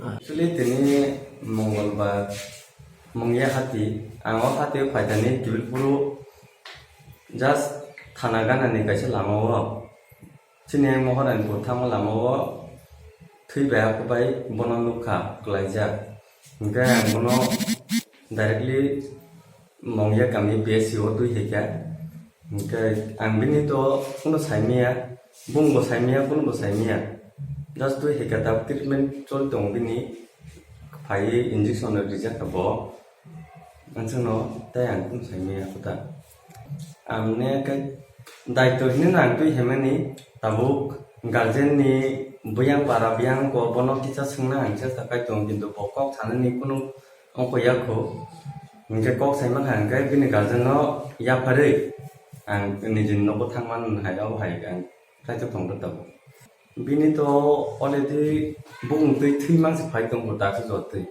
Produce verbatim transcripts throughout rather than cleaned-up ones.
Actually, tini Mongolbar mungya hati, ang o hati o phaithani kibil phuru just thana ganani kaisa lama o. Chini mohor ani pur thangma lama o thwi bai ako bai bono nukha kwlaijak. Hwnkhe ang bono directly Mongya kami P S C o twi hai kha. Hwnkhe ang bini to kuno saimaya, bungbo saimaya, kunobo saimaya. Just twi hai kha, tabuk treatment choli tongo bini. Phaiwi injection rok rijak kha bo. Ansano tei ang kuno saimaya kota. Ang ne khe daityo hinwi no ang twi hemani, tabuk guardian ni buyang para buyang ko bono kisa swngna ang chesta khai tongo, kintu bo kok sanani kuno ongkho yakho. Hwnkhe kok sai mankha hwnkhe bini guardian no yapharwi ang nijini nogo thangmani hai, abo hai ang kaitor tongkha tabuk. Bini to already bumung twi thwi mangsi phai tongkho dakti jotwi.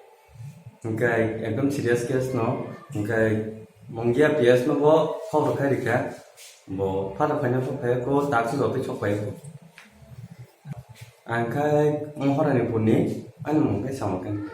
Hwnkhe ekdom serious case no, hwnkhe Mongya P S no bo khok rwkhai rikha. Bo phano phaina sok phai ko dakti jotwi sok phai ko. Ang khai mohorani purni ani mung khe Samakani.